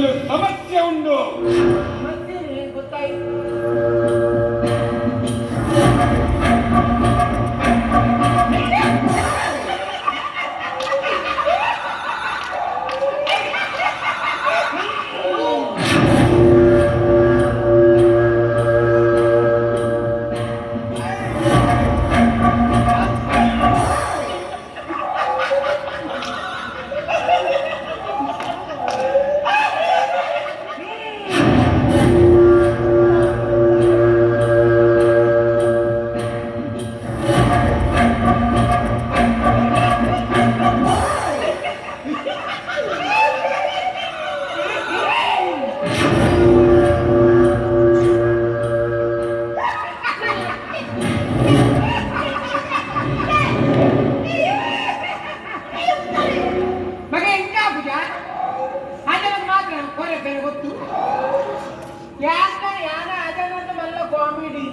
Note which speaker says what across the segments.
Speaker 1: ಒಂದು ಸಮಸ್ಯೆ ಉಂಟು.
Speaker 2: ಸಮಸ್ಯೆ ಗೊತ್ತಾಯ್ತು. ಮಗ ಎಂತ ಪೂಜಾ ಅದನ್ನು ಮಾತ್ರ ಕೊರೆ ಬೇರೆ ಗೊತ್ತು ಯಾಕ ಯಾರ ಅದನ್ನಂತ ಮಲ್ಲ ಕಾಮಿಡಿ.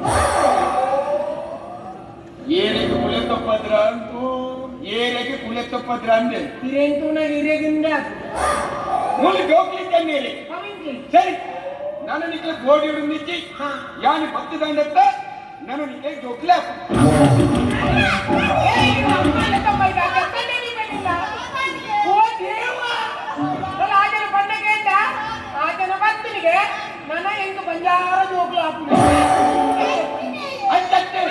Speaker 1: ಏರಿಗೆ ಕುಲೆ ತಪ್ಪದ್ರ? ಏರಿಗೆ ಕುಲೆ ತಪ್ಪದ್ರ ಅಂದೆ.
Speaker 2: ಇರೆಂತೂನ ಇರೆಗಿಂದ.
Speaker 1: ಮೂಲಿ ಜೋಕ್ಲಿಕ್ಕನ್ನೇರಿ. ಸರಿ, ನಾನು ನಿಕ್ಕೆ ಗೋಡಿ ನಿಚ್ಚಿ. ಯಾನು ಪತ್ತು ದಂಡತ್ತ ನಾನು ನಿಕ್ಕೆ ಜೋಕ್ಲೆ.
Speaker 2: ಆತನ ಬಣ್ಣ ಕೇಂದ್ರ ಆತನ ಭಕ್ತನಿಗೆ ನನ್ನ ಎಂಕ್ ಬಂಜಾರ ಜೋಕ್ಲು ಹಾಪುಂಡು.
Speaker 1: ಅಂಚತ್ತೆ.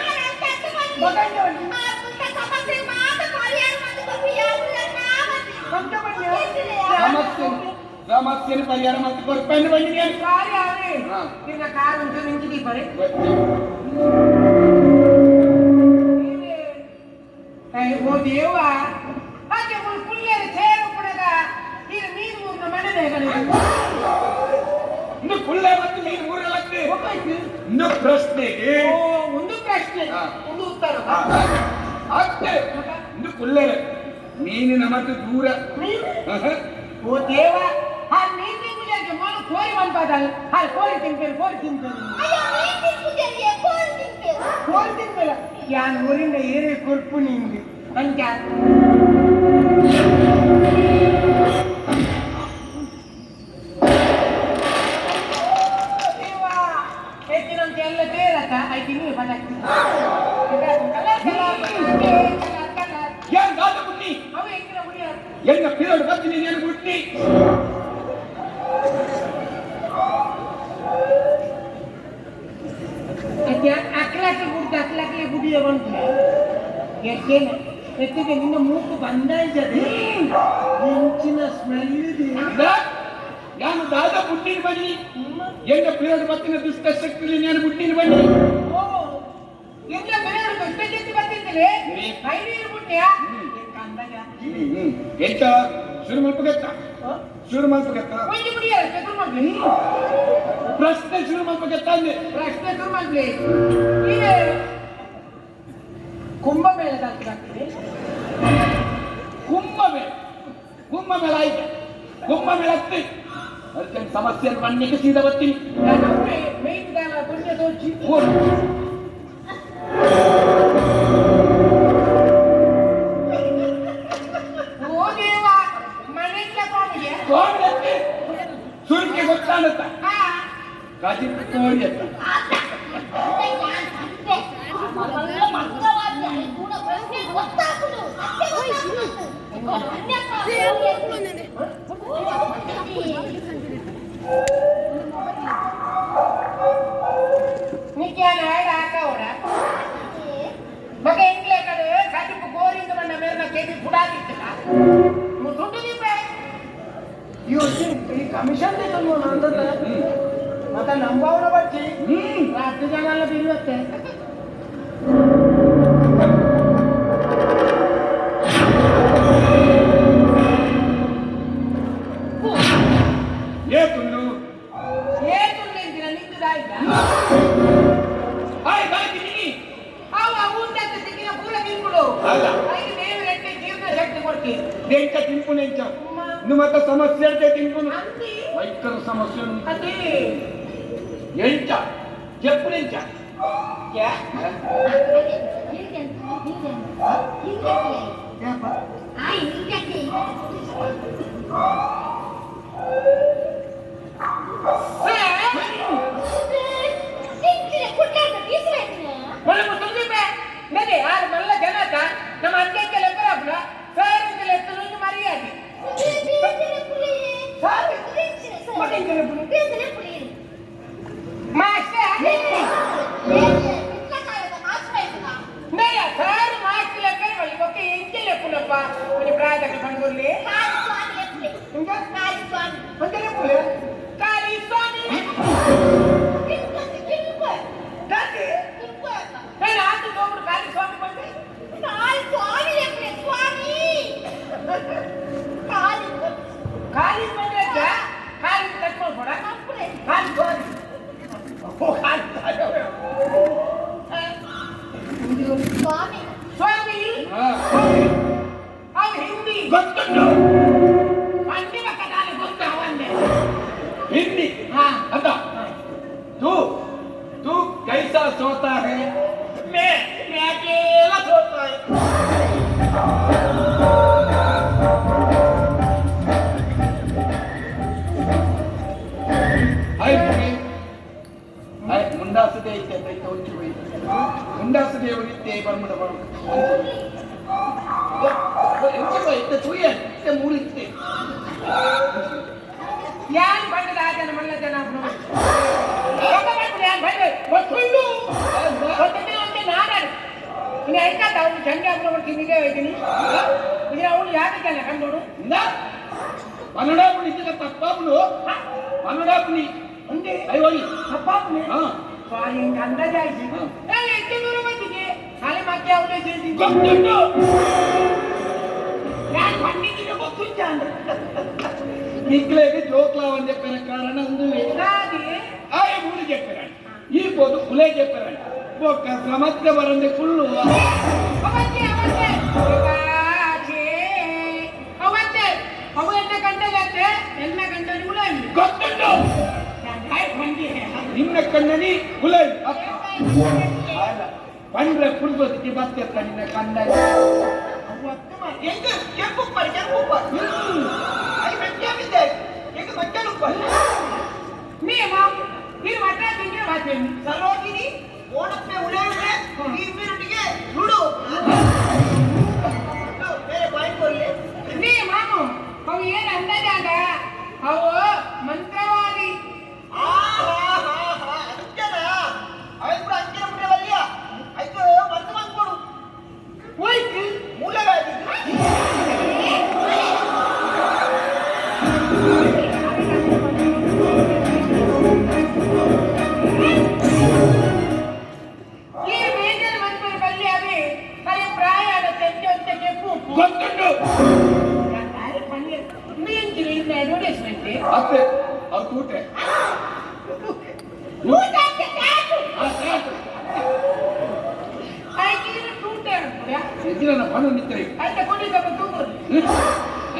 Speaker 1: ಸಮಸ್ಯೆ ಸಮಸ್ಯೆನ ಪರಿಹಾರ ಮತ್ತೆ ಕೊರ್ಪೆಂದು ಬಂದಿನಿ.
Speaker 2: ಕಾರ್ಯ ಅವೇ.
Speaker 1: ಹಾ.
Speaker 2: ನಿನ್ನ ಕಾರ್ ಉಂಟು ನಿಂಚಿದಿ ಪರೆ. ಓ ದೇವ, ಹಾಗೆ ಪುಲ್ಲೇರು ಚೇರು ಪುಡಗ ಇದು ಮೀನು ಮೂರ್ನ ಮನೆ.
Speaker 1: ಇನ್ನು ಕುಳ್ಳೆ ಮತ್ತು ಮೀನು ಮೂರಲಕ್ಕೆ ಇನ್ನು ಪ್ರಶ್ನೆಗೆ.
Speaker 2: ಓ, ಒಂದು ಪ್ರಶ್ನೆ.
Speaker 1: ಹಾ.
Speaker 2: ಒಂದು ಉತ್ತರ.
Speaker 1: ಅಷ್ಟೇ. ಇನ್ನು ಕುಲ್ಲೇರೆ ಮೀನಿನ ಮತ್ತು ದೂರ.
Speaker 2: ಮೀನು. ಓ ದೇವ, ಆ ಮೀನು ತಿಂಗುಜಾಗೆ ಮೊದಲು ಕೋರಿ ಮನ್ಪಾದಲ್ ಹಾಲು ಕೋರಿ ತಿಂತೇನೆ, ಕೋರಿ ತಿಂತೇನೆ, ಕೋರಿ ತಿಂತೇನೆ. ಯಾನ್ ಊರಿಂದ ಏರಿ ಕೊರ್ಪು ನಿಂಗೆ ಅಂಚ. ದೇವ, ಹೆಚ್ಚಿನಂತೆ ಎಲ್ಲ ತೇರತ್ತ ಐತಿ ನೀವು ಪದಕ್ಕೆ ಕಲರ್ ಕಲರ್ ಕಲರ್ ಕಲರ್.
Speaker 1: ಏನ್ ಗಾತ ಬುಟ್ಟಿ?
Speaker 2: ಅವು ಎಂಕಿನ ಉಳಿಯಾರ.
Speaker 1: ಎನ್ನ ಪಿರಡು ಬತ್ತಿ ನೀನು ಬುಟ್ಟಿ.
Speaker 2: ಅಕ್ಲಕ್ಕೆ ಗುಡ್ದು ಅಕ್ಲಕ್ಕೆ ಗುಡಿಯ ಬಂತು ಎತ್ತೇನೆ ಎತ್ತಿಗೆ ನಿನ್ನ ಮೂಗು ಬಂದಾಯ್ತದೆ ಇಂಚಿನ ಸ್ಮೆಲ್ ಇದೆ.
Speaker 1: ನಾನು ದಾದ ಬುಟ್ಟಿನ ಬನ್ನಿ. ಎನ್ನ ಪಿರಡು ಬತ್ತಿನ ದುಷ್ಟ ಶಕ್ತಿಲಿ ನಾನು ಬುಟ್ಟಿನ ಬನ್ನಿ.
Speaker 2: ಓ, ಎಲ್ಲ ಬೇರೆ ದುಷ್ಟ ಶಕ್ತಿ ಬರ್ತಿದ್ದಲೆ. ಐನೀರು ಪುಣ್ಯ ಅಂದಾಗ.
Speaker 1: ಎಂತ ಶುರು ಮಲ್ಪಗತ್ತ? ಶುರು ಮಲ್ಪಗತ್ತ?
Speaker 2: ಒಂಜಿ ಮುಡಿಯಲ್ಲ ಶುರು ಮಾಡ್ಲಿ.
Speaker 1: ಪ್ರಶ್ನೆ ಶುರು ಮಲ್ಪಗತ್ತ ಅಂದೆ.
Speaker 2: ಪ್ರಶ್ನೆ ಶುರು ಮಾಡ್ಲಿ. ಇದೆ ಕುಂಭಮೇಳದ ಆಗ್ತದೆ.
Speaker 1: ಕುಂಭಮೇಳ, ಕುಂಭಮೇಳ ಆಯ್ತು, ಕುಂಭಮೇಳ ಅತ್ತಿ ಅದಕ್ಕೆ ಸಮಸ್ಯೆ ಬನ್ನಿಕ್ಕೆ ಸೀದಾ ಬರ್ತೀನಿ.
Speaker 2: ನಾನು ಮೇಯ್ದಾಲ ಪುಣ್ಯ ತೋಚಿ.
Speaker 1: ಓಡು.
Speaker 2: ಓ ದೇವ, ಮನೆಟ್ಲ ಕಾಮಿಡಿಯ.
Speaker 1: ಕೋಡಿ ಅತ್ತಿ ಸುರುಕ್ಕೆ ಗೊತ್ತಾನತ್ತ.
Speaker 2: ಹಾ.
Speaker 1: ಕಾಜಿ ಕೋಡಿ ಅತ್ತ.
Speaker 2: ನಿಕ್ಯಾನ ಆಡ ಹಾಕವಡ ಮಗ ಎಂಗ್ಲೆ ಕಡೆ ಕಡುಪು ಗೋರಿಂದ ಬಂದ ಮೇರ್ನ ಕೆಬಿ ಪುಡಾದಿತ್ತಲ್ಲ ದುಡ್ಡು ದೀಪ. ಈ ಕಮಿಷನ್ ತೆಗೊಂಡು ಅಂತಂದ್ರೆ ಮತ್ತೆ ನಂಬವನ ಬಚ್ಚಿ. 10 ಜನ ಎಲ್ಲ ಬಿರುವತ್ತೆ.
Speaker 1: ಏ ತುಂಡು.
Speaker 2: ಏತುಂಡು ಎಂತಿನ ನಿಂತುದಾಯ್ತಾ?
Speaker 1: ಆಯ್ ಬಾಕಿ ನೀ.
Speaker 2: ಅವು ಅವು ಉಂಟಂತೆ ಸಿಕ್ಕಿನ ಪೂರ ತಿನ್ಬಿಡು.
Speaker 1: ಅಲ್ಲ.
Speaker 2: ಐದು ದೇವರು ರೆಟ್ಟೆ ಜೀರ್ಣ ಶಕ್ತಿ ಕೊಡ್ತೀವಿ.
Speaker 1: ದೆಂಚ ತಿನ್ಪುನೆ ಎಂಚ ಇನ್ನು ಮತ್ತೆ ಸಮಸ್ಯೆ ಅಡ್ಡೆ ತಿನ್ಪುನು.
Speaker 2: ಅಂತಿ.
Speaker 1: ವೈಕರ ಸಮಸ್ಯೆ ಉಂಟು.
Speaker 2: ಅದೇ.
Speaker 1: ಎಂಚ ಚೆಪ್ಪುನೆಂಚ?
Speaker 2: ಯಾ ಯಾಪ. ಮಾಸ್ಟರ್ ಸಾರು ಮಾಸ್ಟರ್ ಲೆಕ್ಕ ಒಕ್ಕ ಎಂಚ ಲೆಪ್ಪುನಪ್ಪ ಒಂಜಿ ಪ್ರಾಯದಕ್ಕೆ ಪಂಡ್ಕೊರ್ಲಿ ಒಂಜ ಲೆಪ್ಪುಲೆ ಕಾಲಿ ಸ್ವಾಮಿ ಕಾಲಿ ನಾನು ಆತು ತೋಗುಡು ಕಾಲಿ ಸ್ವಾಮಿ ಬಂದೆ. ಕಾಲಿ ಬಂದ್ರೆ ಕಾಲಿ ಕಟ್ ಮಾಡ್ಬೇಡ ಕಾಲಿ ಸ್ವಾಮಿ ಓ ಕಾಲಿ
Speaker 3: ಸ್ವಾಮಿ.
Speaker 2: ಸ್ವಾಮಿ.
Speaker 1: ಹಾ.
Speaker 2: ಅವು ಹಿಂದಿ.
Speaker 1: ಗೊತ್ತುಂಟು.
Speaker 2: ಅಂದೆ ಪಕ್ಕದಾಲೆ ಗೊತ್ತು ಅವಂದೆ.
Speaker 1: ಹಿಂದಿ.
Speaker 2: ಹಾ.
Speaker 1: ಅಂತ तू तू कैसा सोता है?
Speaker 2: मैं अकेला सोता है.
Speaker 1: हाय पुणे हाय ಮುಂಡಾಸದೆ ಐತೆ ಅಂತ ಐತೆ ಒಂಚೂರು ಮುಂಡಾಸದೆ ಇತ್ತೆ ಬರ್ಮಡ ಬರು ಎಂಚ ಇತ್ತೆ ತೂಯ ಇತ್ತೆ ಮೂರು ಇತ್ತೆ.
Speaker 2: ಯಾನ್ ಬಂಡದ ಆಜನ ಮಲ್ಲ ಜನ ಯಾನ್ ಬಂಡ ಗೊತ್ತುಳ್ಳು ಗೊತ್ತಿಲ್ಲ ಅಂತ ನಾಡಾಡು ಇನ್ನು ಐಕಾತ ಅವನು ಚಂಡಿ ಅಪ್ಪ ತಿನ್ನಿಗೆ ಹೋಯ್ತೀನಿ ಇದು ಅವನು ಯಾಕೆ ಕಂಡೋಡು.
Speaker 1: ಇಂದ ಪನ್ನಡಾಪುನಿ ಇದ್ದ ತಪ್ಪಾಪುನು ಪನ್ನಡಾಪುನಿ.
Speaker 2: ಒಂದೇ.
Speaker 1: ಅಯ್ಯೋ.
Speaker 2: ತಪ್ಪಾಪುನಿ.
Speaker 1: ಹಾ.
Speaker 2: ಸ್ವಾರಿ ಹಿಂಗೆ ಅಂದಾಜಾಯ್ತು.
Speaker 1: ಹಾ.
Speaker 2: ಎಷ್ಟು ದೂರ ಬಂದಿದೆ ಅಲ್ಲಿ ಮಕ್ಕೆ ಅವನೇ చేసి.
Speaker 1: ಗೊತ್ತುಂಟು.
Speaker 2: ಯಾನ್ ಬಂಡಿಗೆ ಗೊತ್ತುಂಚ ಅಂದ್ರೆ.
Speaker 1: ನಿಕ್ಲೆಗೆ ಜೋಕ್ಲಾವ್ చెప్పిన ಕಾರಣ ಅಂದುವೆ.
Speaker 2: ನಾದಿ.
Speaker 1: ಆಯೆ ಮೂರು చెప్పారండి ಈ ಪೋದು ಉಲೆ చెప్పారండి ఒక్క సమస్య వరంది కుళ్ళు.
Speaker 2: ಅವತ್ತೆ ಅವತ್ತೆ ಕಾಚೆ ಅವತ್ತೆ ಅವು ಎನ್ನ ಕಂಡಲತ್ತೆ ಎನ್ನ ಕಂಡಲಿ ಉಳಲ್ಲಿ.
Speaker 1: ಗೊತ್ತುಂಟು.
Speaker 2: ಬಂಡಿ.
Speaker 1: ನಿನ್ನ ಕಣ್ಣನಿ ಉಲೆ ಪಂಡ್ರೆ ಪುಡ್ದೊತ್ತಿಗೆ ಬತ್ತೆತ್ತ ನಿನ್ನ ಕಣ್ಣ.
Speaker 4: ಎಂಗ ಕೆಂಪುಪ್ಪರ್ ಕೆಂಪುಪ್ಪರ್ I ಮೆಟ್ಟಾಗಿದ್ದೆ ಎಂಗ ಮಟ್ಟಲುಪ್ಪರ್.
Speaker 2: ಮೇ ಮಾವು ನೀನು ಮಟ್ಟ ತಿಂಗೆ ಬಾತೇನಿ.
Speaker 4: ಸರೋಜಿನಿ ಓಣಕ್ಕೆ ಉಳೆಯುವೆ ಇಬ್ಬರೊಟ್ಟಿಗೆ ಲುಡು ಬೇರೆ ಪಾಯಿಂಟ್ ಕೊಡ್ಲಿ.
Speaker 2: ನೀ ಮಾಮು ಅವು ಏನು ಅಂದಾಜಾಗ ಅವು ಮಂತ್ರವಾದಿ.
Speaker 4: ಆ ಹಾ ಹಾ ಹಾ ಅಂಜನ ಅಯ್ಯ ಕೂಡ ಅಂಜನ ಮುಟ್ಟೆ ವಲ್ಲಿಯ ಐದು ಮಂತ್ರ ಬಂದ್ಕೊಡು.
Speaker 2: ಹೋಯ್ತು.
Speaker 4: ಮೂಲಗಾದಿ.
Speaker 2: ಈ ಬೇಜಾರು ಮಂತ್ರ ಬಲ್ಲಿ ಅವೆ ಅರೆ ಪ್ರಾಯ ತೆಂಚೆ ಅಂತ ಕೆಂಪು ಉಪ್ಪು.
Speaker 1: ಗೊತ್ತುಂಟು.
Speaker 2: ಮೀನ್ ಅಡ್ವರ್ಟೈಸ್ಮೆಂಟ್.
Speaker 1: ಅತ್ತೆ ಅವ್ರು ತೂಟೆ. ಆ, ಸಾಕು.
Speaker 2: ಆಯ್ತು ಟೂಟೆ ಅನ್ಕೊಡ.
Speaker 1: ಎಜ್ಜಿನ ಪಣ್ಣು ನಿತ್ತರಿ.
Speaker 2: ಆಯ್ತಾ ಕೊಡಿ ತಮ್ಮ ತೂಗು.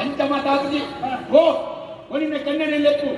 Speaker 1: ಅಂಚ ಮಾತಾಡ್ತಿ ಓ ಒನಿನ ಕಣ್ಣನೆ ಲೆಪ್ಪು.